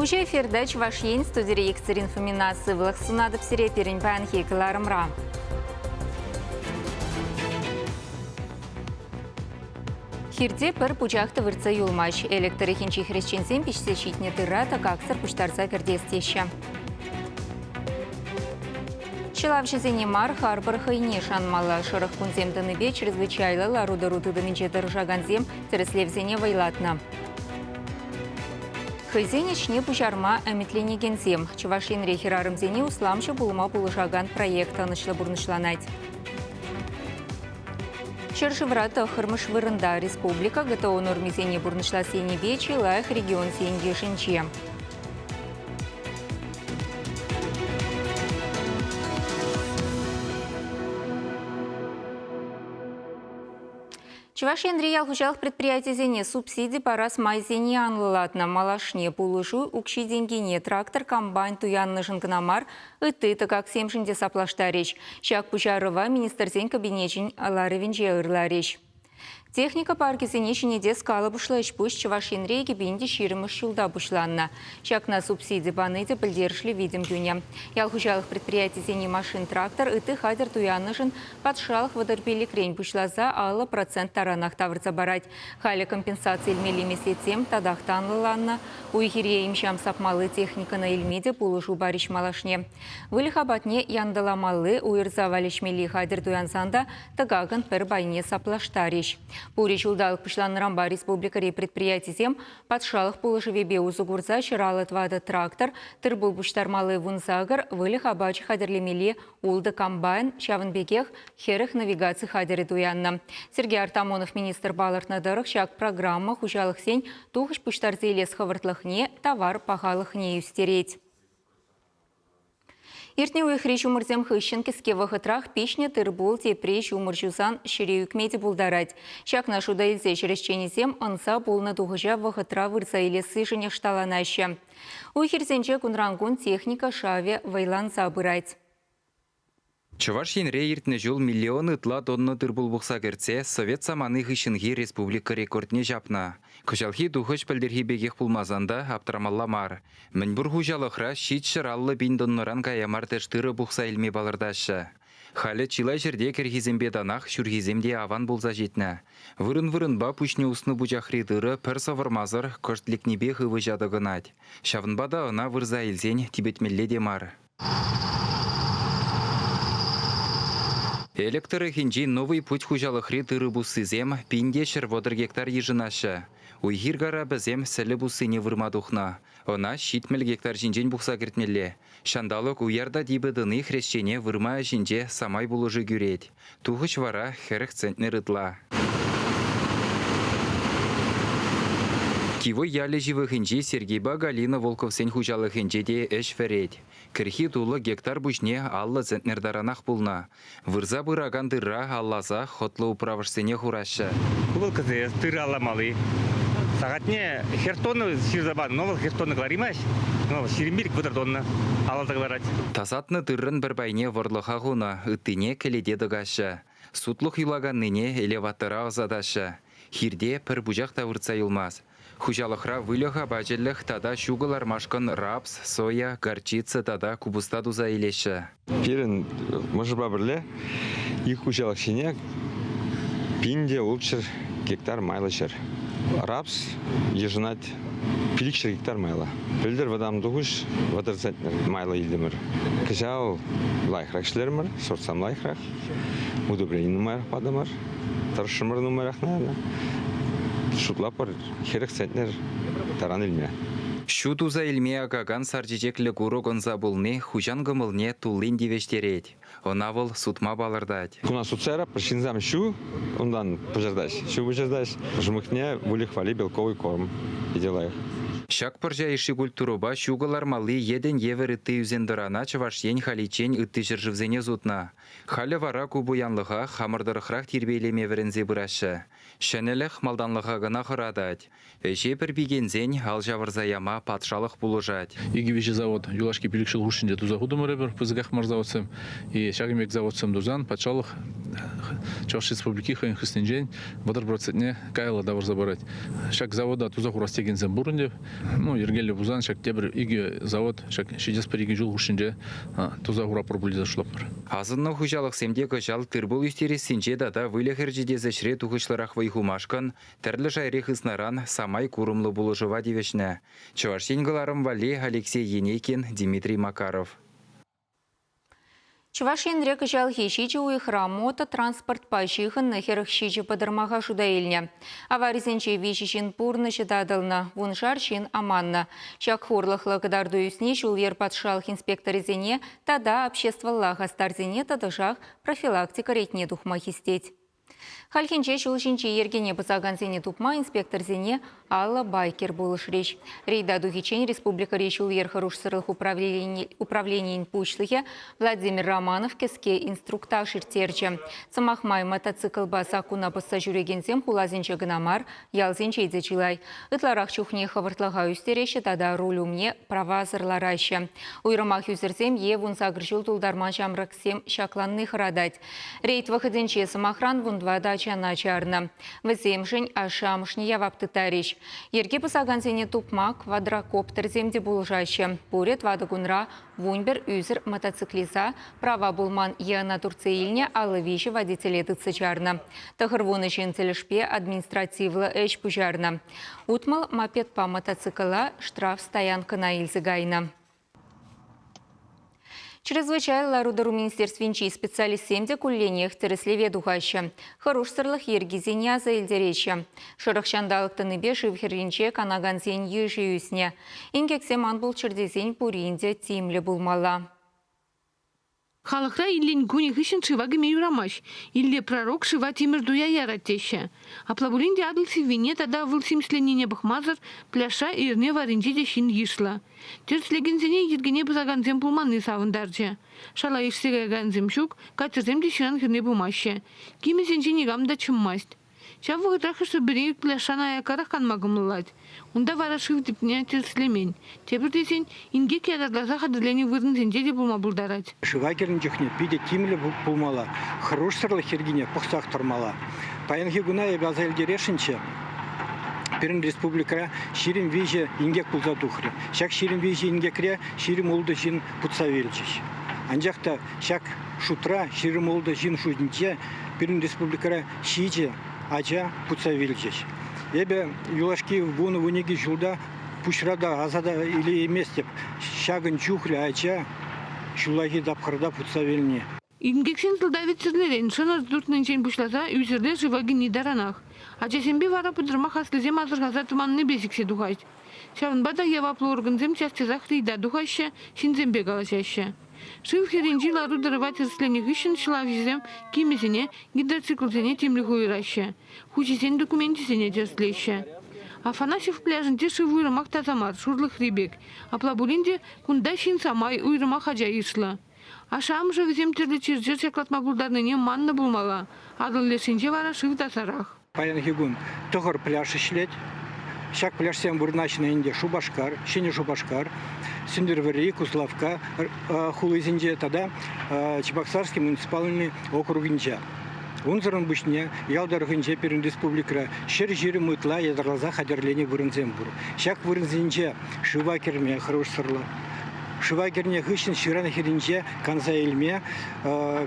Уҫӑ эфирта Чӑваш Ен студире Екатерина Фомина сывлӑх сунатӑп сире пирӗн паянхи кӑларӑмра. Хирте пӗр пучах та выртса юлмасть. Элӗк тӑрӑхӗнчи хресченсем пиҫсе ҫитнӗ тырра тӑкаксӑр пуҫтарса кӗртес теҫҫӗ. Ҫӑлавҫӑсене мар, харпӑр хӑйне шанмалла. Шӑрӑх кунсем тӑнипе чрезвычайлӑ лару-тӑру тытӑмӗнче тӑрӑшакансем тӗрӗслевсене вӑйлатнӑ. Хӑйсен ӗҫне пуҫарма ӗмӗтленекенсем Чӑваш Енре хӗрарӑмсене усламҫӑ пулма пулӑшакан проект ӑнӑҫлӑ пурнӑҫланать. Ҫӗршывра тӑххӑрмӗш вырӑнта республика ГТО нормисене пурнӑҫлас енӗпе чи лайӑх регионсен йышӗнче. Чӑваш Енри ял хуҫалӑх предприятийӗсене субсиди парас майсене анлӑлатнӑ. Малашне пулӑшу укҫи-тенкине трактор-комбайн туяннӑшӑн кӑна мар, ытти тӑкаксемшӗн те саплаштарӗҫ. Ҫак пуҫарӑва Министрсен Кабинечӗн ларӑвӗнче ырларӗҫ. Техника паркӗсене ҫӗнетес калӑпӑшлӑ ӗҫ-пуҫ Чӑваш Енре 2020 ҫулта пуҫланнӑ. Ҫакна субсиди пани те пӗлтерӗшлӗ витӗм кӳнӗ. Ял хуҫалӑх предприятисене машин-трактор, ытти хатӗр туяннӑшӑн патшалӑх 35-рен пуҫласа 50% таранах тавӑрса парать. Халӗ компенсаци илмелли меслетсем татах та анлӑланнӑ. Уй-хире им-ҫам сапмалли техникӑна илме те пулӑшу парӗҫ малашне. Выльӑх апатне янтӑламалли, уйӑрса валеҫмелли хатӗр туянсан та тӑкакӑн пӗр пайне саплаштарӗҫ. Пурӗ ҫулталӑк пуҫланнӑранпа республикӑри предприятисем патшалӑх пулӑшӑвӗпе усӑ курса 154 трактор, тыр-пул пуҫтармалли 18, выльӑх апачӗ хатӗрлемелли ултӑ комбайн, ҫавӑн пекех 40 навигаци хатӗрӗ туяннӑ. Сергей Артамонов министр палӑртнӑ тӑрӑх, ҫак программа хуҫалӑхсен тухӑҫ пуҫтарса илес хӑвӑртлӑхне, тавар пахалӑхне ӳстерет. Иртнӗ уйӑхри ҫумӑрсем хыҫҫӑн кӗске вӑхӑтрах пиҫнӗ тыр-пул тепри ҫумӑр ҫусан ҫӗре ӳкме те пултарать. Ҫакна шута илсе ҫӗр ӗҫченӗсем ӑнса пулнӑ тухӑҫа вӑхӑтра вырса илессишӗн ӑшталанаҫҫӗ. Уй-хирсенче кунран-кун техника шавӗ вӑйланса пырать. Чӑваш Енре иртнӗ ҫул миллион ытла тонна тыр-пул пухса кӗртсе совет самани хыҫҫӑнхи республика рекордне ҫапнӑ. Кӑҫалхи тухӑҫ пӗлтӗрхи пекех пулмасан та аптӑрамалла мар. Мӗнпур хуҫалӑхра 750 пин тоннӑран кая мар тӗш тырӑ пухса илме палӑртаҫҫӗ. Халӗ чылай ҫӗрте кӗрхисемпе танах ҫурхисем те аван пулса ҫитнӗ. Вырӑн-вырӑнпа пуҫне уснӑ пучахри тырӑ пӗр сӑвӑрмасӑр кӑшт лекнипех ывӑҫа тӑкӑнать. Ҫавӑнпа та ӑна вырса илсен типӗтмелле те мар. Элӗк тӑрӑхӗнчи Новый путь хуҫалӑхри тырӑ пуссисем 1130 гектар йышӑнаҫҫӗ. Уй-хир карапӗсем сӗлӗ пуссине вырма тухнӑ. Ӑна 70 гектар ҫинчен пухса кӗртмелле. Ҫанталӑк уяр та типӗ тӑни хресчене вырма ӗҫӗнче самай пулӑшу кӳрет. Тухӑҫ вара 40 центнер ытла. Кивӗ ялӗ ҫывӑхӗнчи Сергейпа Галина Волковсен хуҫалӑхӗнче те ӗҫ вӗрет. Кӗрхи тулӑ гектар пуҫне 50 центнер таранах пулнӑ. Вырса пыракан тырра алласа хӑтлӑ управӑшсене хураҫҫӗ. Ку вӑл КЗС, тырӑ алламалли. Сахатне хӗр тонна ҫырса панӑ, но вӑл хӗр тонна кӑлараймасть. Но 25-30 тонна алласа кӑларать. Тасатнӑ тыррӑн пӗр пайне вӑрлӑха хунӑ, ыттине кӗлете тӑкаҫҫӗ. Сутлӑх юлаканнине элеватора ӑсатаҫҫӗ. Хирте пӗр пучах та выртса юлмасть. Хуҫалӑхра выльӑх апачӗлӗх тата ҫу кӑлармашкӑн рапс, соя, горчица тата купӑста туса илеҫҫӗ. Пирӗн мӑшӑрпа пӗрле ик хуҫалӑх ҫине 1600 гектар майлӑ ҫӗр. Рапс йышӑнать 500 гектар майлӑ. Пӗлтӗр вӑтам тухӑҫ 30 центнер майлӑ илтӗмӗр. Кӑҫал лайӑхрах ӗҫлерӗмӗр, сортсем лайӑхрах. Удобрени нумайрах патӑмӑр, тӑрӑшрӑмӑр нумайрах, наверное. Шутлатпӑр, 40 центнер таран илме. Ҫу туса илме акакан сар чечеклӗ курӑк ӑнса пулни хуҫан кӑмӑлне туллин тивӗҫтерет. Ӑна вӑл сутма палӑртать. Куна сутса яратпӑр, ҫынсем ҫу унтан пӑчӑртаҫ, ҫу пӑчӑртаҫ. Жмыхне выльӑх валли белковый корм питӗ лайӑх. Ҫак пӑрҫа йышши культурӑпа ҫу кӑлармалли йӗтӗн евӗр ытти ӳсен-тӑрана Чӑваш Ен халиччен ытти ҫӗршывсене сутнӑ. Халӗ вара ку пуянлӑха хамӑр тӑрӑхрах тирпейлеме вӗренсе пыраҫҫӗ. Ҫӗнӗлӗх малтанлӑха кӑна хӑратать. Ӗҫе пӗр пикенсен ал ҫавӑрса яма патшалӑх пулӑшать. Икӗ-виҫӗ завод юлашки пилӗк ҫул хушшинче туса хутӑмӑр эпир, пысӑках мар заводсем. И ҫакӑн пек заводсем тусан патшалӑх Чӑваш Республики хӑйӗн хыснинчен 30 процентне каялла тавӑрса парать. Ҫак завода туса хурас текенсем пур ӗнтӗ. Ну, йӗркеллӗ пулсан ҫак тепӗр икӗ завод ҫак ҫитес пӗр-икӗ ҫул хушшинче туса хураппӑр пуль тесе шутлатпӑр. Асӑннӑ хуҫалӑхсем те кӑҫал тыр-пул ӳстерессинче тата выльӑх ӗрчетес ӗҫре тухӑҫлӑрах вӑй хумашкӑн тӗрлӗ шайри хыснаран самай курӑмлӑ пулӑшӑва тивӗҫнӗ. Чӑваш Ен кӑларӑм валли Алексей Енейкин, Дмитрий Макаров. Чӑваш Енре кӑҫалхи ҫичӗ уйӑхра мототранспортпа ҫыхӑннӑ 47 пӑтӑрмаха шута илнӗ. Аварисенче виҫӗ ҫын пурнӑҫӗ татӑлнӑ, вуншар ҫын аманнӑ. Ҫак хурлӑхлӑ кӑтарту ӳсни ҫул-йӗр патшалӑх инспекторӗсене тата обществӑлла хастарсене тӑтӑшах профилактика ретне тухма хистет. Хальхинче ҫул ҫинчи йӗркене пӑсакансене тупма инспекторсене Алла Байкер пулӑшрӗҫ. Рейда тухиччен республикӑри ҫул-йӗр хӑрушсӑрлӑх управленийӗн пуҫлӑхӗ Владимир Романов кӗске инструктаж ирттерчӗ. Сӑмах май, мотоциклпа саккуна пӑсса ҫӳрекенсем хуласенче кӑна мар, ялсенче те чылай. Ытларах чухне хӑвӑртлӑха ӳстереҫҫӗ тата руль умне правасӑр лараҫҫӗ. Уйрӑмах ӳсӗрсем е 18 ҫул тултарман ҫамрӑксем ҫакланни хӑратать. Рейд вӑхӑтӗнче, сӑмахран, вунтӑватӑ ачана чарнӑ. Вӗсемшӗн ашшӗ-амӑшне явап тыттарӗҫ. Йӗрке пӑсакансене тупма квадрокоптерсем те пулӑшаҫҫӗ. Пурӗ тӑватӑ кунра 11 ӳсӗр мотоциклиста права пулман е ӑна туртса илнӗ 53 водителе тытса чарнӑ. 90 ҫын тӗлӗшпе административлӑ ӗҫ пуҫарнӑ. 60 мопедпа мотоцикла штраф стоянкӑна илсе кайнӑ. Чрезвычайлӑ лару-тӑру министерствинчи специалистсем те кулленех тӗрӗслеве тухаҫҫӗ. Хӑрушсӑрлӑх йӗркисене аса илтереҫҫӗ. Шӑрӑх ҫанталӑк тӑнипе шыв хӗрринче канакансен йышӗ ӳснӗ. Инкексем ан пулччӑр тесен пурин те тимлӗ пулмалла. Халӑхра Иллен кунӗ хыҫҫӑн шыва кӗме юрамасть. Илле пророк шыва тимӗр туя ярать теҫҫӗ. Апла пулин те Атӑл сиввине тата вӑл симӗсленнине пӑхмасӑр пляжра эрне варринче те ҫын йышлӑ. Тӗрӗслекенсене йӗркене пӑсакансем пулманни савӑнтарчӗ. Шала ишсе каякансем ҫук, катерсем те ҫыран хӗрне пымаҫҫӗ. Кимӗсенче никам та чӑммасть. Ҫав вӑхӑтрах хӑшӗ-пӗри пляжран аяккарах канма кӑмӑллать. Унта вара шыв тӗпне тӗрӗслемен. Тепӗр тесен, инкек ятарласа хатӗрленӗ вырӑнсенче те пулма пултарать. Шыва кӗрнӗ чухне питӗ тимлӗ пулмалла, хӑрушсӑрлӑх йӗркине пӑхсах тӑрмалла. Паянхи куна эпӗ аса илтересшӗнччӗ, пирӗн республикӑра 23 инкек пулса тухрӗ. Ҫак 23 инкекре 26 ҫын путса вилчӗҫ. Анчах та ҫак шутра 26 ҫын шутӗнче пирӗн республикӑра ҫичӗ ача путса вилчӗҫ. Эпӗ юлашки вунӑ-вуникӗ ҫулта пуҫра та аса та илейместӗп ҫакӑн чухлӗ ача ҫуллахи тапхӑрта путса вилни. Инкексен сӑлтавӗ тӗрлӗрен шӑнӑр туртнинчен пуҫласа ӳсӗрле шыва кӗни таранах. Ачасемпе вара пӑтӑрмах аслисем асӑрхаса тӑманнипе сиксе тухать. Ҫавӑнпа та яваплӑ органсем час-часах рейда тухаҫҫӗ, ҫынсемпе калаҫаҫҫӗ. Шыв хӗрринчи лару-тӑрӑва тӗрӗсленӗ хыҫҫӑн ҫӑлавҫӑсем кимӗсене, гидроциклсене тимлӗх уйӑраҫҫӗ, хуҫисен докуменчӗсене тӗрӗслеҫҫӗ. Афанасьев пляжӗнче шыв уйрӑмах таса мар, шурлӑхри пек. Апла пулин те кунта ҫын самай, уйрӑмах ача йышлӑ. Ашшӗ-амӑшӗ вӗсем тӗрлӗ чир-чӗр ҫаклатма пултарнине маннӑ пулмалла. Атӑл леш енче вара шыв тасарах. Паянхи кун тӑхӑр пляж ӗҫлет. Ҫак пляжсем вырнаҫнӑ ӗнтӗ Шупашкар, Ҫӗнӗ Шупашкар, Сӗнтӗрвӑрри, Куславкка хулисенче тата Чебоксарский муниципальный округӗнче. Унсӑрӑн пуҫне ял тӑрӑхӗнче пирӗн республикӑра 120 ытла ятарласа хатӗрленӗ вырӑнсем пур. Ҫак вырӑнсенче шыва кӗрме хӑрушсӑрлӑ. Шыва кӗрнӗ хыҫҫӑн ҫыран хӗрринче канса илме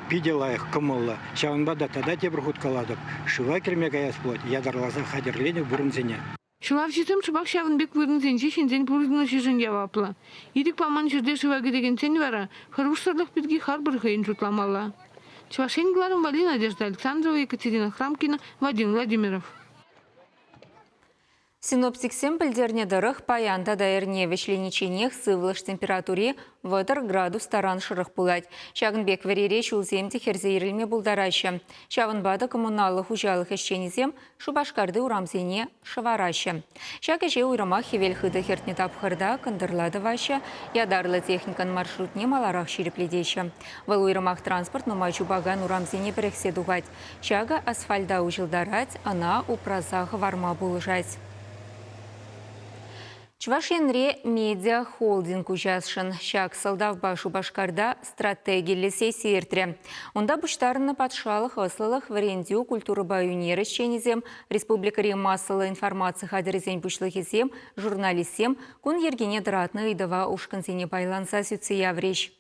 питӗ лайӑх, кӑмӑллӑ. Ҫавӑнпа та тата тепӗр хут калатӑп, шыва кӗрме каяс пулать ятарласа хатӗрленӗ вырӑнсене. Ҫӑлавҫӑсем шӑпах ҫавӑн пек вырӑнсенче ҫынсен пурнӑҫӗшӗн яваплӑ. Ирӗк паман ҫӗрте шыва кӗрекенсен вара хӑрушсӑрлӑх пирки харпӑр хӑйӗн шутламалла. Чӑваш Ен кӑларӑм валли Надежда Александрова, Екатерина Храмкина, Вадим Владимиров. Синоптиксем пӗлтернӗ тӑрӑх, паян тата эрне вӗҫленичченех сывлӑш температури 30 градус таран шӑрӑх пулать. Ҫакӑн пек вӗрире ҫулсем те хӗрсе ирӗлме пултараҫҫӗ. Ҫавӑнпа та коммуналлӑ хуҫалӑх ӗҫченӗсем Шупашкарти урамсене шӑвараҫҫӗ. Ҫак ӗҫе уйрӑмах хӗвел хытӑ хӗртнӗ тапхӑрта кӑнтӑрла тӑваҫҫӗ, ятарлӑ техникӑн маршрутне маларах ҫирӗплетеҫҫӗ. Вӑл уйрӑмах транспорт нумай чупакан урамсене пӗрӗхсе тухать. Ҫакӑ асфальта уҫӑлтарать, ӑна упраса хӑварма пулӑшать. Чӑваш Енре медиа-холдинг уҫасшӑн. Ҫак сӑлтавпа Шупашкарта стратегиллӗ сесси иртрӗ. Унта пуҫтарӑннӑ патшалӑх ӑслӑлӑх, вӗрентӳ, культурӑпа ӳнер ӗҫченӗсем, республикӑри массӑллӑ информаци хатӗрӗсен пуҫлӑхӗсем, журналистсем кун йӗркине тӑратнӑ ыйтӑва ушкӑнсене пайланса сӳтсе яврӗҫ.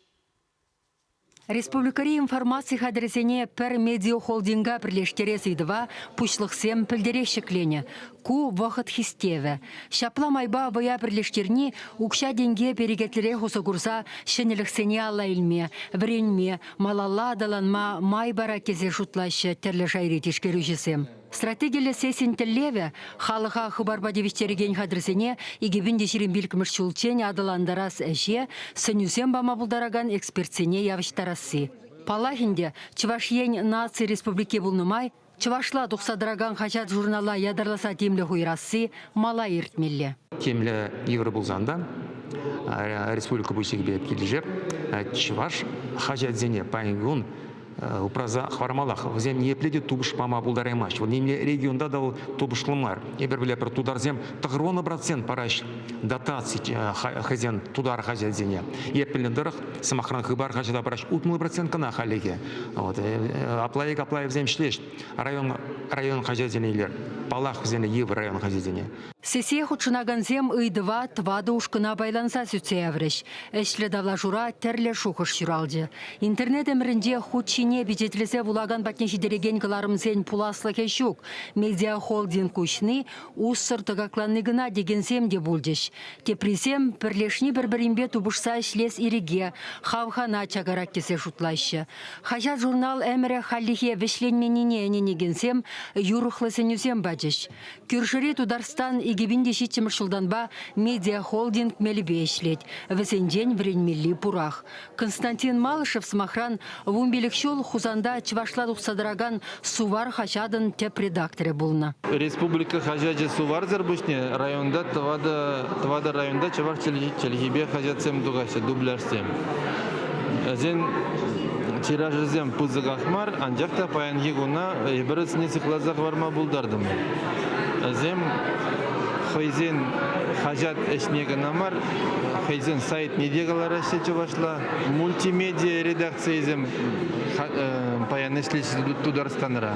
Республикӑри информаци хатӗрӗсене пӗр медиахолдинга пӗрлештерес ыйтӑва пуҫлӑхсем пӗлтерех ҫӗкленӗ. Ку вӑхӑт хистевӗ. Ҫапла майпа вӑя пӗрлештерни укҫа-тенке перекетлӗрех усӑ курса ҫӗнӗлӗхсене алла илме, вӗренме, малалла аталанма май парать тесе шутлаҫҫӗ тӗрлӗ шайри тишкерӳҫӗсем. Стратегиллӗ сессин тӗллевӗ халӑха хыпарпа тивӗҫтерекен хатӗрсене 2025 ҫулччен аталантарас ӗҫе сӗнӳсем пама пултаракан экспертсене явӑҫтарасси. Паллах ӗнтӗ, Чӑваш Ен наци республики пулнӑ май чӑвашла тухса тӑракан хаҫат-журнала ятарласа тимлӗх уйӑрасси мала иртмелле. Темле йывӑр пулсан та республика Пуҫлӑхӗпе килӗшеп, чӑваш хаҫатсене паян кун упраса хӑвармаллах. Вӗсем ниепле те тупӑш пама пултараймаҫҫӗ. Вӑл нимле регионта та вӑл тупӑшлӑ мар. Эпир пӗлетпӗр, тутарсем 90% параҫ дотаци хӑйсен тутар хаҫатсене. Эп пӗлнӗ тӑрӑх, сӑмахран, Хыпар хаҫата параҫ 60% кӑна хальлӗхе. Вот. Апла-и капла вӗсем ӗҫлеҫ. Район, район хаҫатсене илер. Паллах, вӗсене йывӑр район хаҫатсене. Сессие хутшӑнакансем ыйтӑва тӑватӑ ушкӑна пайланса сӳтсе яврӗҫ. Ӗҫлӗ тавлашура тӗрлӗ шухӑш ҫуралчӗ. Интернет ӗмӗрӗнче хут ҫине пичетлесе вулакан патне ҫитерекен кӑларӑмсен пуласлӑхӗ ҫук. Медиахолдинг уҫни уссӑр тӑкакланни кӑна текенсем те пулчӗҫ. Теприсем пӗрлешни пӗр-пӗринпе тупӑшса ӗҫлес ирӗке, хавхана чакарать тесе шутлаҫҫӗ. Хаҫат-журнал ӗмӗрӗ хальлӗхе вӗҫленменнине ӗненекенсем юрӑхлӑ сӗнӳсем пачӗҫ. Кӳршӗри Тутарстан 2007 ҫултанпа медиахолдинг мелӗпе ӗҫлет. Вӗсенчен вӗренмелли пурах. Константин Малышев, сӑмахран, 15 ҫул Хусанта чӑвашла тухса тӑракан Сувар хаҫатӑн тӗп редакторӗ пулнӑ. Республика хаҫачӗ Суварсӑр пуҫне районта тӑватӑ районта чӑваш чӗлхипе хаҫатсем тухаҫҫӗ, дубляжсем. Вӗсен тиражӗсем пысӑках мар, анчах та паянхи куна эпир вӗсене сыхласа хӑварма пултартӑмӑр. Вӗсем хӑйсен хаҫат ӗҫне кӑна мар, хӑйсен сайтне те кӑлараҫҫӗ чӑвашла. Мультимедиа редакцийӗсем паян ӗҫлеҫҫӗ Тутарстанра,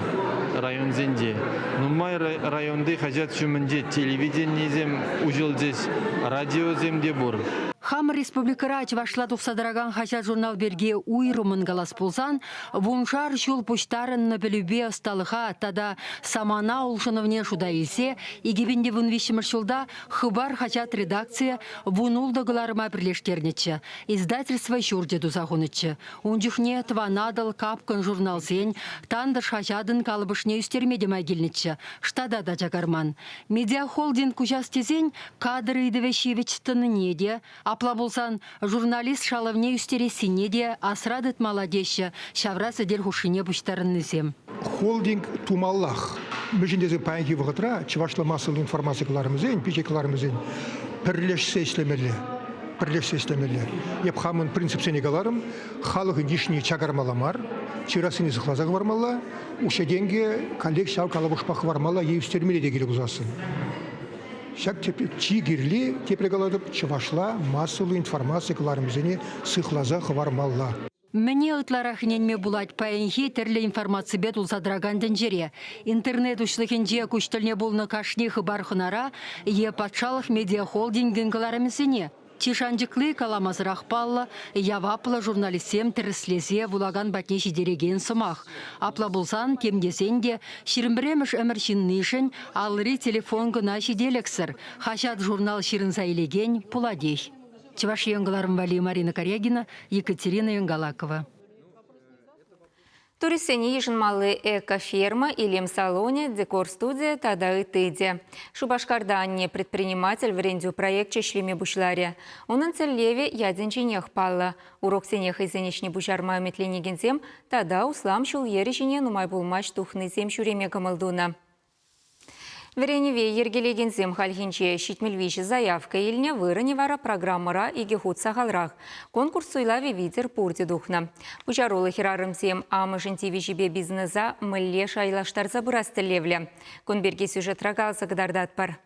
районсенче. Нумай районти хаҫат ҫумӗнче телевиденисем уҫӑлчӗҫ, радиосем те пур. Хамӑр республикӑра чӑвашла тухса тӑракан хаҫат-журнал пирки уйрӑммӑн калас пулсан, вуншар ҫул пуҫтарӑннӑ пӗлӳпе ӑсталӑха тата самана улшӑнӑвне шута илсе 2013 ҫулта Хыпар хаҫат редакцийӗ 16 кӑларӑма пӗрлештернӗччӗ, издательство ҫурчӗ туса хунӑччӗ. Ун чухне Тӑван Атӑл, Капкӑн журналсен, Тантӑш хаҫатӑн калӑпӑшне ӳстерме те май килнӗччӗ, штата та чакарман. Медиахолдинг куҫас тесен кадр ыйтӑвӗ ҫивӗч тӑнине те, апла пулсан журналист шалӑвне ӳстерессине те асра тытмалла теҫҫӗ ҫавра сӗтел хушшине пуҫтарӑннисем. Холдинг тумаллах. Мӗншӗн тесен паянхи вӑхӑтра чӑвашла массӑллӑ информаци кӑларӑмӗсен, пичет кӑларӑмӗсен пӗрлешсе ӗҫлемелле. Пӗрлешсе ӗҫлемелле. Эп хамӑн принципсене каларӑм. Халӑхӑн йышне чакармалла мар, ҫырассине сыхласа хӑвармалла, укҫа-тенкӗ каллех ҫав калӑпӑшпа хӑвармалла е ӳстермелле те киле пулсассӑн. Ҫак чи кирли, тепре калатӑп, чӑвашла массӑллӑ информаци кӑларӑмӗсене сыхласа хӑвармалла. Мӗне ытларах ӗненме пулать паянхи тӗрлӗ информаципе тулса тӑракан тӗнчере? Интернет уҫлӑхӗнче куҫ тӗлне пулнӑ кашни хыпар-хӑнара е патшалӑх медиахолдингӗн кӑларӑмӗсене? Чи шанчӑкли, каламасӑрах паллӑ, яваплӑ журналистсем тӗрӗслесе вулакан патне ҫитерекен сӑмах. Апла пулсан, тем тесен те, 21-мӗш ӗмӗр ҫыннишӗн алӑри телефон кӑна ҫителӗксӗр, хаҫат-журнал ҫырӑнса илекен пулатех. Чӑваш Ен кӑларӑм валли Марина Карягина, Екатерина Янгалакова. Туристсене йышӑнмалли экоферма, илем салонӗ, декор студийӗ тата ытти те. Шупашкарта анне предприниматель вӗрентӳ проекчӗ ӗҫлеме пуҫларӗ. Унӑн тӗллевӗ ятӗнченех паллӑ. Уроксене хӑйсен ӗҫне пуҫарма ӗмӗтленекенсем тата услам ҫул-йӗрӗ ҫине нумай пулмасть тухнисем ҫӳреме кӑмӑл тунӑ. Вӗренӗве йӗркелекенсем хальхинче 73 заявка илнӗ, вырӑнӗ вара программӑра икӗ хут сахалрах. Конкурс суйлавӗ витӗр пурте тухнӑ. Пуҫаруллӑ хӗрарӑмсем амӑшӗн тивӗҫӗпе бизнеса мӗнле шайлаштарса пырас тӗллевлӗ. Кун пирки сюжетра каласа кӑтартатпӑр.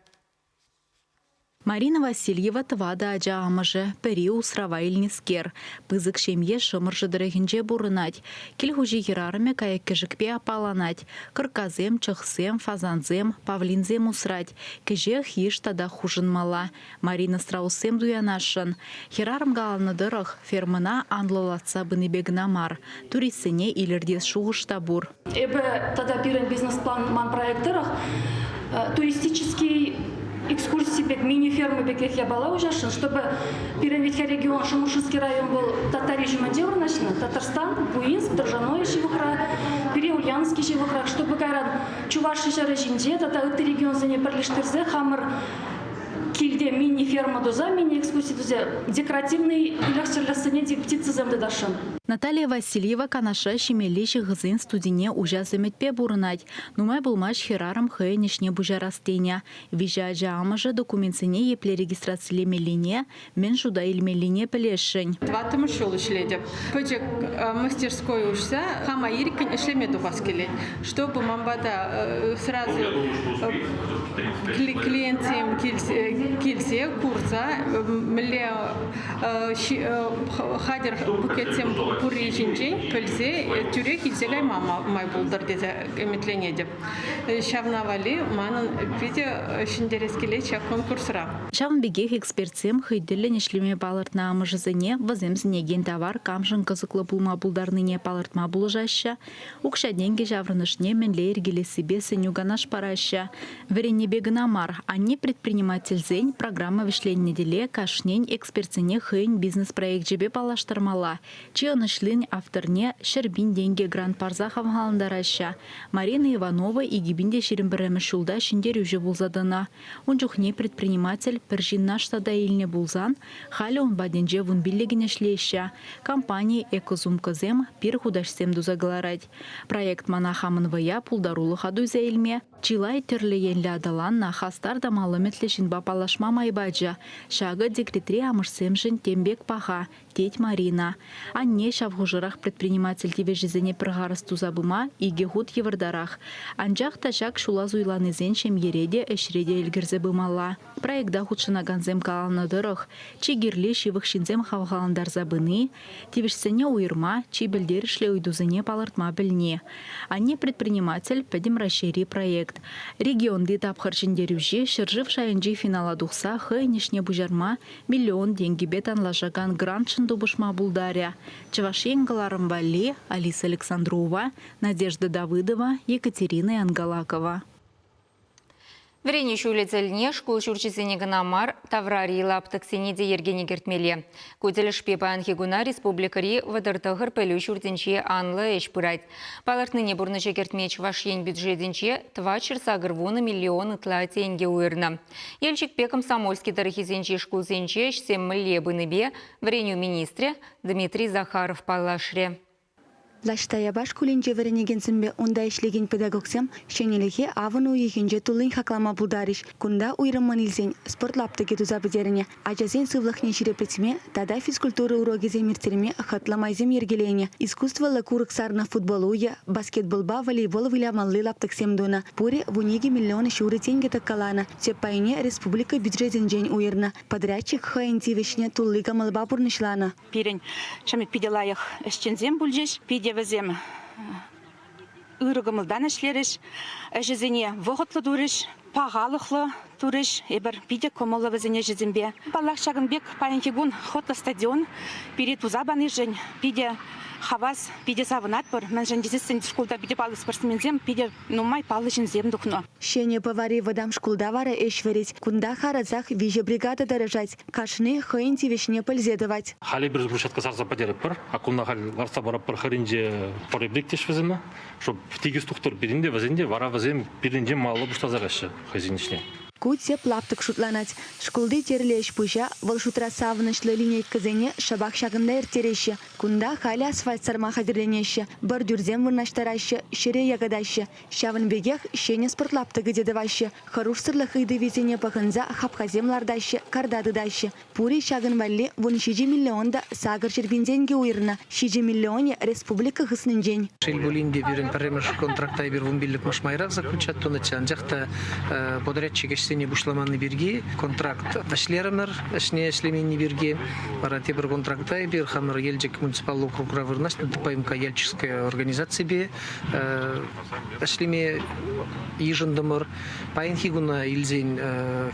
Марина Васильева тӑватӑ ача амӑшӗ, пӗри усрава илнӗскер. Пысӑк ҫемье Шӑмӑршӑ тӑрӑхӗнче пурӑнать. Кил хуҫи хӗрарӑмӗ кайӑк-кӗшӗкпе аппаланать. Кӑрккасем, чӑхсем, фазансем, павлинсем усрать. Кӗҫех йыш татах хушӑнмалла. Марина страуссем туянасшӑн. Хӗрарӑм каланӑ тӑрӑх, фермӑна анлӑлатса пынипе кӑна мар, туристсене илӗртес шухӑш та пур. Эпӗ тата пирӗн бизнес-план ман проект тӑрӑх туристический экскурси пек, мини-ферма пекех япала уҫасшӑн, чтобы пирӗн вӗт регион Шӑмӑршинский район вӑл Татари ҫумӗнче вырнаҫнӑ, Татарстан, Буинск, Дрожжаное ҫывӑхра, пире Ульяновский ҫывӑхрах, чтобы кайран Чуваши ҫӗрӗ ҫинче тата ытти регионсене пӗрлештерсе хамӑр килте мини-ферма туса, мини-экскурси туса декоративный выльӑх-чӗрлӗхсене те птицӑсем тытасшӑн. Наталья Васильева Канашра ҫимелли ҫыхӑсен студине уҫас ӗмӗтпе пурӑнать. Нумай пулмасть хӗрарӑм хӑйӗн ӗҫне пуҫарас тенӗ. Виҫӗ ача амӑшӗ документсене епле регистрацилемеллине, мӗн шута илмеллине пӗлесшӗн. Тӑваттӑмӗш ҫул ӗҫлетӗп. Пӗчӗк мастерской уҫса хама ирӗккӗн ӗҫлеме тухас килет. Чтобы ман пата сразу клиентсем килсе курса мӗнле хатӗр букетсем пурри ҫинчен пӗлсе тӳрех илсе кайма май пултӑр тесе ӗмӗтленетӗп. Ҫавна валли манӑн питӗ ҫӗнтерес килет ҫак конкурсра. Ҫавӑн пекех экспертсем хӑй тӗллӗн ӗҫлеме палӑртнӑ амӑшӗсене вӗсем сӗнекен тавар камшӑн кӑсӑклӑ пулма пултарнине палӑртма пулӑшаҫҫӗ, укҫа-тенкӗ ҫаврӑнӑшне мӗнле йӗркелессипе сӗнӳ-канаш параҫҫӗ. Вӗреннипе кӑна мар, анне-предпринимательсен программа вӗҫленнӗ тӗле кашнин экспертсене хӑйӗн бизнес-проекчӗпе паллаштармалла. Чи ӑнӑҫлин авторне 100 000 тенкӗ грант парса хавхалантараҫҫӗ. Марина Иванова 2021 ҫулта ҫӗнтерӳҫӗ пулса тӑнӑ. Ун чухне предприниматель пӗр ҫынна штата илнӗ пулсан, халӗ ун патӗнче вунпиллӗкӗн ӗҫлеҫҫӗ. Компани экосумкӑсем, пир хутаҫсем туса кӑларать. Проект мана хамӑн вӑя, пултарулӑха туйса илме, чылай тӗрлӗ енлӗ аталаннӑ хастар та мал ӗмӗтлӗ ҫынпа паллашма май пачӗ. Ҫакӑ декретри амӑшсемшӗн тем пек паха, тет Марина. Анне ҫав хушӑрах предприниматель тивӗҫӗсене пӗр харӑс туса пыма икӗ хут йывӑртарах. Анчах та ҫак ҫула суйланисен ҫемьере те, ӗҫре те ӗлкӗрсе пымалла. Проекта хутшӑнакансем каланӑ тӑрӑх, чи кирли ҫывӑх ҫынсем хавхалантарса пыни, тивӗҫсене уйӑрма, чи пӗлтерӗшлӗ ыйтусене палӑртма пӗлни. Анне-предприниматель Пӗтӗм Раҫҫейри проект. Регионти тапхӑр ҫӗнтерӳҫи ҫӗршыв шайӗнчи финала тухса хӑйӗн ӗҫне пуҫарма миллион тенкӗпе танлашакан грантшӑн тупӑшма пултарӗ. Чӑваш Ен кӑларӑм валли Алиса Александрова, Надежда Давыдова, Екатерина Янгалакова. Вӗренӳ ҫулӗ тӗлне шкул ҫурчӗсене кӑна мар, таврари лаптӑксене те йӗркене кӗртмелле. Ку тӗлӗшпе паянхи куна республикӑри 39 пӗлӳ ҫуртӗнче анлӑ ӗҫ пырать. Палӑртнине пурнӑҫа кӗртме Чӑваш Ен бюджетӗнче 480 миллион ытла тенкӗ уйӑрнӑ. Елчӗкпе Комсомольски тӑрӑхӗсенчи шкулсенче ӗҫсем мӗнле пынипе вӗренӳ министрӗ Дмитрий Захаров паллашрӗ. Лаш Таяпа шкулӗнче вӗренекенсемпе унта ӗҫлекен педагогсем ҫӗнӗлӗхе авӑн уйӑхӗнче туллин хаклама пултарӗҫ. Кунта уйрӑммӑн илсен спорт лаптӑкӗ туса пӗтернӗ. Ачасен сывлӑхне ҫирӗплетме тата физкультура урокӗсем ирттерме хӑтлӑ майсем йӗркеленӗ. Искусствӑллӑ курӑк сарнӑ футбол уйӗ, баскетболпа волейбол вылямалли лаптӑксем тунӑ. Пурӗ 12 миллион ҫурӑ тенкӗ тӑккаланӑ. Тӗп пайне республика бюджетӗнчен уйӑрнӑ. Подрядчик хӑйӗн тивӗҫне тулли кӑмӑлпа пурнӑҫланӑ. Пирӗн чӑн питӗ лайӑх ӗҫченсем пулчӗҫ. Питӗ вӗсем ырӑ кӑмӑлтан ӗҫлерӗҫ, ӗҫӗсене вӑхӑтлӑ турӗҫ. пахалӑхлӑ турӗҫ. Эпир питӗ кӑмӑллӑ вӗсен ӗҫӗсемпе. Паллах, ҫакӑн пек паянхи кун хӑтлӑ стадион пире туса панишӗн питӗ хавас, питӗ савӑнатпӑр. Мӗншӗн тесессӗн шкулта питӗ паллӑ спортсменсем, питӗ нумай паллӑ ҫынсем тухнӑ. Ҫӗнӗ Пӑвари вӑтам шкулта вара ӗҫ вӗрет. Кунта харӑсах виҫӗ бригада тӑрӑшать. Кашни хӑйӗн тивӗҫне пӗлсе тӑвать. Халӗ эпир брусчатка сарса пӗтеретпӗр. Аккунна халь лартса паратпӑр хӗрринче поребрик теҫ вӗсене. Чтоб тикӗс тухтӑр пирӗн те, вӗсен те вара вӗсем пирӗнчен малалла пуҫласа каҫҫӗ хӑйсен ӗҫне. Ку тӗп лаптӑк шутланать. Шкулти тӗрлӗ ӗҫ-пуҫа, вӑл шутра савӑнӑҫлӑ линейкӑсене шӑпах ҫакӑнта ирттереҫҫӗ. Кунта халӗ асфальт сарма хатӗрленеҫҫӗ, бордюрсем вырнаҫтараҫҫӗ, ҫӗре якатаҫҫӗ. Ҫавӑн пекех ҫӗнӗ спорт лаптӑкӗ те тӑваҫҫӗ. Хӑрушсӑрлӑх ыйтӑвӗсене пӑхӑнса хапхасем лартаҫҫӗ, карта тытаҫҫӗ. Пурӗ ҫакӑн валли 17 миллион та 800 пин тенкӗ уйӑрнӑ. 7 миллионӗ республика хыснинчен. Шел пулин те, пирӗн пӗрремӗш контракта эпир 15-мӗш майра заключать тунӑччӗ, анчах та подрядчик ӗҫсене пуҫламанни пирки контракт вӗҫлерӗмӗр, ӗҫне ӗҫлеменни пирки. Вара тепӗр контракта эпир хамӑр Елчӗк муниципаллӑ округра вырнаҫнӑ ДПМК Яльчикская организаципе ӗҫлеме йышӑнтӑмӑр. Паянхи куна илсен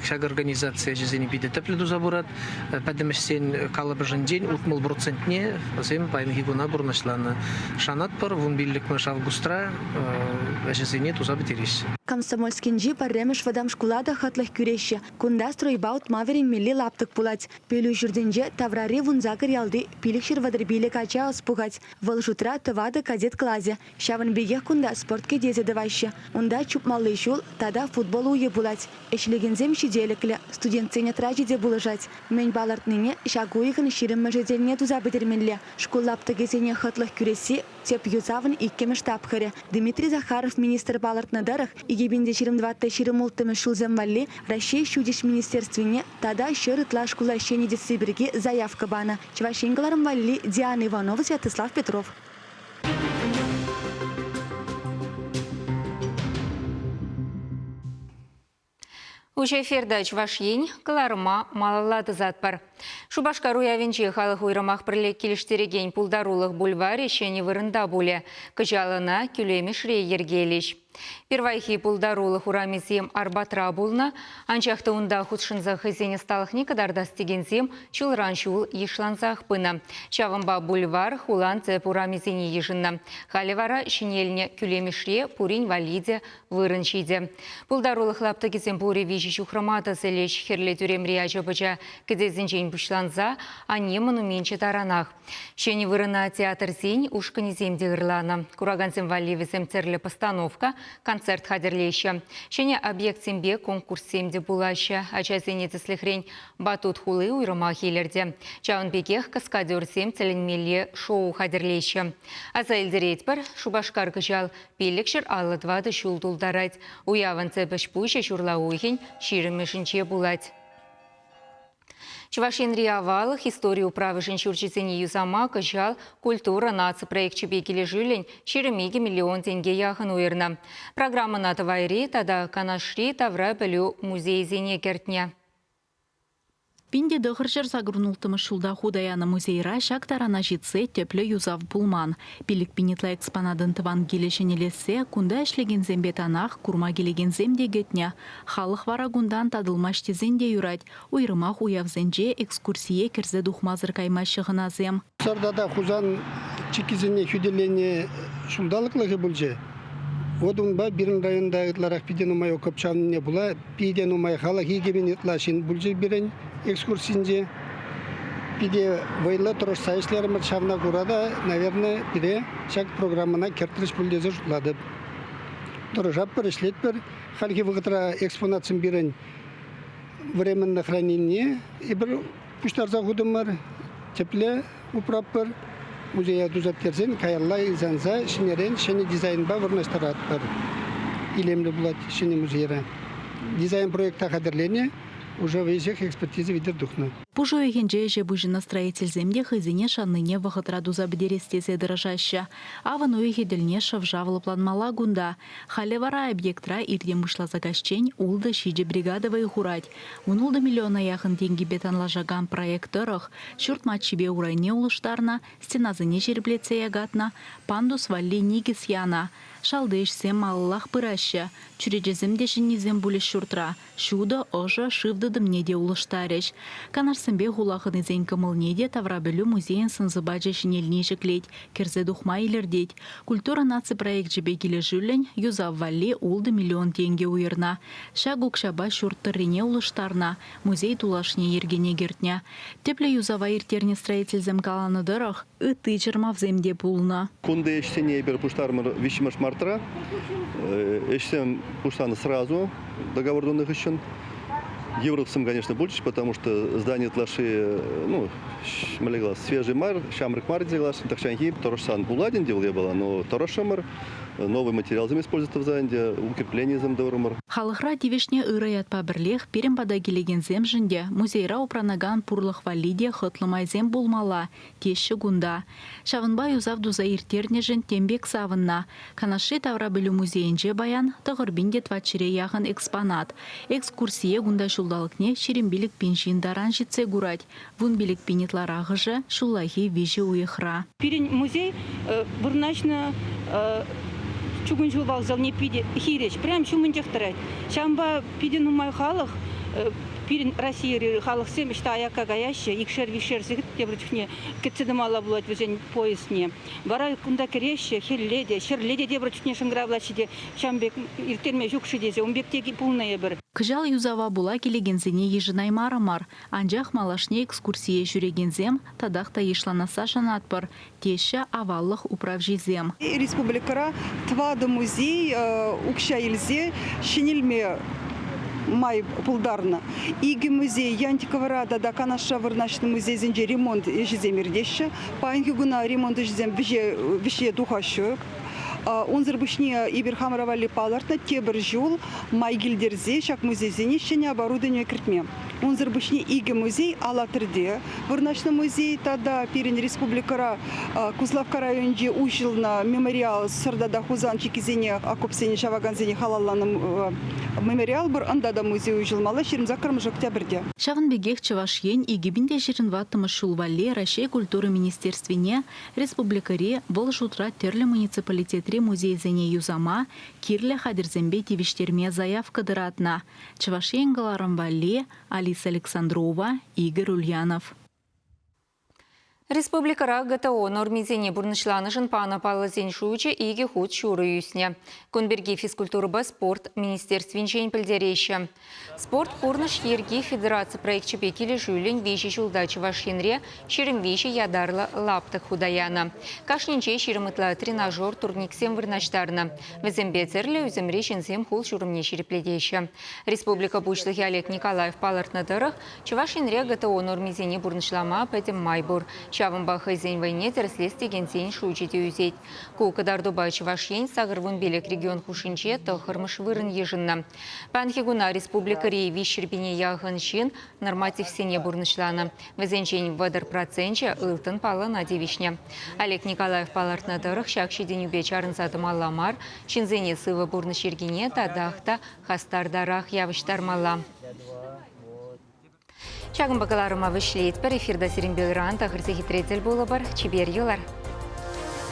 ҫак организаци ӗҫӗсене питӗ тӗплӗ туса пырать. Пӗтӗм ӗҫсен калӑпӑшӗнчен 60 процентне вӗсем паянхи куна пурнӑҫланӑ. Шанатпӑр, 15-мӗш августра ӗҫӗсене туса пӗтереҫҫӗ. Комсомольскинчи пӗрремӗш вӑтам шкула та хӑтлӑх кӳреҫҫӗ. Кунта стройпа утма вӗренмелли лаптӑк пулать. Пӗлӳ ҫуртӗнче таврари 18 ялти 535 ача ӑс пухать. Вӑл шутра тӑватӑ кадет класӗ. Ҫавӑн пекех кунта спорт кӗтесӗ тӑваҫҫӗ. Унта чупмалли ҫул тата футбол уйӗ пулать. Ӗҫлекенсем ҫителӗклӗ, студентсен отрячӗ те пулӑшать. Мӗн палӑртнине ҫак уйӑхӑн ҫирӗммӗшӗ тӗлне туса пӗтермелле. Шкул лаптӑкӗсене хӑтлӑх кӳресси тӗп юсавӑн иккӗмӗш тапхӑрӗ. Дмитрий Захаров министр палӑртнӑ тӑрӑх, 2024-26 ҫулсем валли Раҫҫей Ҫутӗҫ министерствине тата 100 ытла шкула ҫӗнетесси пирки заявка панӑ. Чӑваш Ен кӑларӑм валли Диана Иванова, Святослав Петров. Уҫӑ эфирта Чӑваш Ен кӑларӑма малалла тӑсатпӑр. Шупашкар уявӗнче халӑх уйрӑмах пӗрле килӗштерекен пултарулӑх бульварӗ ҫӗнӗ вырӑнта пулӗ. Кӑҫал ӑна Кӳлемӗшре йӗркелӗҫ. Пирвайхи пултарулӑх урамӗсем Арбатра пулнӑ, анчах та унта хутшӑнса хӑйсен ӑсталӑхне кӑтартас текенсем ҫулран-ҫул йышлансах пынӑ. Ҫавӑнпа бульвар хулан тӗп урамӗсене йышӑннӑ. Халӗ вара ҫӗнелнӗ Кӳлемӗшре пурин валли те вырӑн ҫитӗ. Пултарулӑх лаптӑкӗсем пурӗ виҫӗ ҫухрӑма тӑсӑлӗҫ. Хӗрлӗ тӳремри ача-пӑча кӗтесӗнчен пуҫланса Анне монуменчӗ таранах. Ҫӗнӗ вырӑна театрсен ушкӑнӗсем те ырланӑ. Куракансем валли вӗсем тӗрлӗ постановка, концерт хатӗрлеҫҫӗ. Ҫӗнӗ объектсемпе конкурссем те пулаҫҫӗ. Ачасене, тӗслӗхрен, Батут хули уйрӑмах илӗртӗ. Ҫавӑн пекех каскадерсем тӗлӗнмелле шоу хатӗрлеҫҫӗ. Аса илтеретпӗр, Шупашкар кӑҫал 554 ҫул тултарать. Уявӑн тӗп ӗҫ-пуҫӗ ҫурла уйӑхӗн ҫирӗммӗшӗнче пулать. Чӑваш Енри аваллӑх истори управӑшӗн ҫурчӗсене юсама кӑҫал Культура наци проекчӗпе килӗшӳллӗн 22 миллион тенке яхӑн уйӑрнӑ. Программӑна Тӑвайри тата Канашри тавра пӗлӳ музейӗсене кӗртнӗ. 1986 ҫулта хута янӑ музейра ҫак тарана ҫитсе тӗплӗ юсав пулман. 5000 ытла экспонатӑн тӑван килӗ ҫӗнелессе кунта ӗҫлекенсемпе танах курма килекенсем те кӗтнӗ. Халӑх вара кунтан татӑлмасть тесен те юрать. Уйрӑмах уявсенче экскурсие кӗрсе тухмасӑр каймаҫҫӗ хӑнасем. Сӑр тата Хусан чиккисене хӳтӗлени ҫулталӑклӑхӗ пулчӗ. Вот унпа пирӗн районта ытларах питӗ нумай окоп чавнине пула питӗ нумай халӑх 2000 ытла ҫын пулчӗ пирӗн экскурсинче. Питӗ вӑйлӑ тӑрӑшса ӗҫлерӗмӗр. Ҫавна кура та, наверное, пире ҫак программӑна кӗртрӗҫ пуль тесе шутлатӑп. Тӑрӑшатпӑр, ӗҫлетпӗр. Хальхи вӑхӑтра экспонатсем пирӗн временно хранение эпир пуҫтарса хутӑмӑр, тепле упратпӑр. Музея туса пӗтерсен каялла юсанса ҫӗнӗрен ҫӗнӗ дизайнпа вырнаҫтаратпӑр. Илемлӗ пулать ҫӗнӗ музейра. Дизайн проекта хатӗрленӗ, уже веҫех экспертиза витӗр тухнӑ. Пуш уйӑхӗнче ӗҫе пуҫӑннӑ строительсем те хӑйсене шаннине вӑхӑтра туса пӗтерес тесе тӑрӑшаҫҫӗ. Авӑн уйӑхӗ тӗлне шӑв-шав лӑпланмалла кунта. Халӗ вара объектра иртен пуҫласа каҫчен ултӑ-ҫичӗ бригада вӑй хурать. 16 миллиона яхӑн тенкӗпе танлашакан проект тӑрӑх ҫурт маччипе урайне улӑштарнӑ, стенасене ҫирӗплетсе якатнӑ, пандус валли никӗс янӑ. Шалти ӗҫсем малаллах пыраҫҫӗ. Чӳречесем те ҫӗннисем пулӗҫ ҫуртра. Ҫутӑ, ӑшӑ, шыв тытӑмне те улӑштарӗҫ. Канашсемпе хула хӑнисен кӑмӑлне те таврапӗлӳ музейӗн сӑн-сӑпачӗ ҫӗнелни ҫӗклет, кӗрсе тухма илӗртет. Культура наци проекчӗпе килӗшӳллӗн юсав валли ултӑ миллион тенкӗ уйӑрнӑ. Ҫак укҫапа ҫурт тӑррине улӑштарнӑ, музей тулашне йӗркене кӗртнӗ. Тӗплӗ юсава ирттернӗ строительсем каланӑ тӑрӑх, ытти чӑрмавсем те пулнӑ. Кунти ӗҫсене эпир пуҫтармӑр виҫҫӗмӗш мартра. Ӗҫсем пуҫланӑ сразу договор тунӑ хыҫҫӑн. Йывӑрлӑхсем, конечно, пулчӗҫ, потому что здание ытлашши, ну, мӗнле калас, свежий мар, ҫамрӑк мар тесе каласшӑн. Тахҫанхи тӑрӑшсан пулать ӗнтӗ вӑл япала, но тӑрӑшрӑмӑр. Новый материалсем использовать тӑвса ӗнтӗ, укрепленисем тӑврӑмӑр. Халӑхра тивӗҫнӗ ырӑ ятпа пӗрлех пирӗн пата килекенсемшӗн те музейра упранакан пурлӑх валли те хӑтлӑ майсем пулмалла, теҫҫӗ кунта. Ҫавӑнпа юсав туса ирттернӗшӗн тем пек савӑннӑ. Канашри таврапӗлӳ музейӗнче паян 9 те тӑватҫӗре яхӑн экспонат. Экскурсие кунта ҫулталӑкне 25 пин ҫын таран ҫитсе курать. 15 пин ытларахӑшӗ ҫуллахи виҫӗ уйӑхра. Пирӗн музей вырнаҫнӑ чукун ҫул вокзалне питӗ хирӗҫ, прям ҫумӗнчех тӑрать. Ҫавӑнпа питӗ нумай халӑх пирӗн Российӑри халӑхсем ӑҫта аякка каяҫҫӗ, икшер-виҫшер сехет тепӗр чухне кӗтсе тӑмалла пулать вӗсен поездне. Вара кунта кӗреҫҫӗ, хӗлле те, ҫӗрле те тепӗр чухне шӑнкӑравлаҫҫӗ те, ҫавӑн пек ирттерме ҫук-ши тесе, ун пек те пулнӑ эпир. Кӑҫал юсава пула килекенсене йышӑнаймарӑмӑр. Анчах малашне экскурсие ҫӳрекенсем татах та йышланасса шанатпӑр, теҫҫӗ аваллӑх управҫисем. Республикӑра тӑватӑ музей укҫа илсе ҫӗнелме май пултарнӑ. Икӗ музей Янтиковӑра тата Канашра вырнаҫнӑ музейсенче ремонт ӗҫӗсем иртеҫҫӗ. Паянхи куна ремонт ӗҫӗсем вӗҫе тухаҫҫӗ. Унсӑр пуҫне эпир хамӑра валли палӑртнӑ тепӗр ҫул май килтерсе ҫак музейсене ҫӗнӗ оборудование кӗртме. Унсӑр пуҫне икӗ музей Алатырьте вырнаҫнӑ музей тата пирӗн республикӑра Куславкка районӗнче уҫӑлнӑ мемориал Сӑр тата Хусан чиккисене окопсене ҫавакансене халалланӑ мемориал пур. Унта та музей уҫӑлмалла 28 октябрьте. Ҫавӑн пекех Чӑваш Ен 2024 ҫул валли Раҫҫей культура министерствине республикӑри, вӑл шутра тӗрлӗ муниципалитетри музейсене юсама, кирлӗ хатӗрсемпе тивӗҫтерме заявка тӑратнӑ. Чӑваш Ен кӑларӑм валли Алиса Александрова, Игорь Ульянов. Республикӑра ГТО нормисене пурнӑҫланӑшӑн панӑ паллӑсен шучӗ икӗ хут ҫурӑ ӳснӗ. Кун пирки физкультурӑпа спорт министерствинчен пӗлтереҫҫӗ. Спорт пурнӑҫ йӗрки федераци проекчӗпе килӗшӳллӗн виҫӗ ҫулта Чӑваш Енре 23 ятарлӑ лаптӑк хута янӑ. Кашнинче 20 ытла тренажер, турниксем вырнаҫтарнӑ. Вӗсемпе тӗрлӗ ӳсӗмри ҫынсем хул-ҫурӑмне ҫирӗплетеҫҫӗ. Республика Пуҫлӑхӗ Олег Николаев палӑртнӑ тӑрӑх, Чӑваш Енре ГТО нормисене пурнӑҫлама пӗтӗм май пур. Ҫавӑнпа хӑйсен вӑйне тӗрӗслес текенсен шучӗ те ӳсет. Ку кӑтартупа Чӑваш Ен 85 регион хушшинче тӑххӑрмӗш вырӑн йышӑннӑ. Паянхи куна республикӑри 300 пине яхӑн ҫын нормативсене пурнӑҫланӑ. Вӗсенчен 30 проценчӗ ылтӑн паллӑна тивӗҫнӗ. Олег Николаев палӑртнӑ тӑрӑх, ҫак ҫитӗнӳпе чарӑнса тӑмалла мар, ҫынсене сывӑ пурнӑҫ йӗркине татах та хастартарах явӑҫтармалла. Ҫакӑнпа кӑларӑма вӗҫлетпӗр. Эфирта сирӗнпе ыран та хӗрсе хитре тӗл пулӑпӑр. Чипер юлар.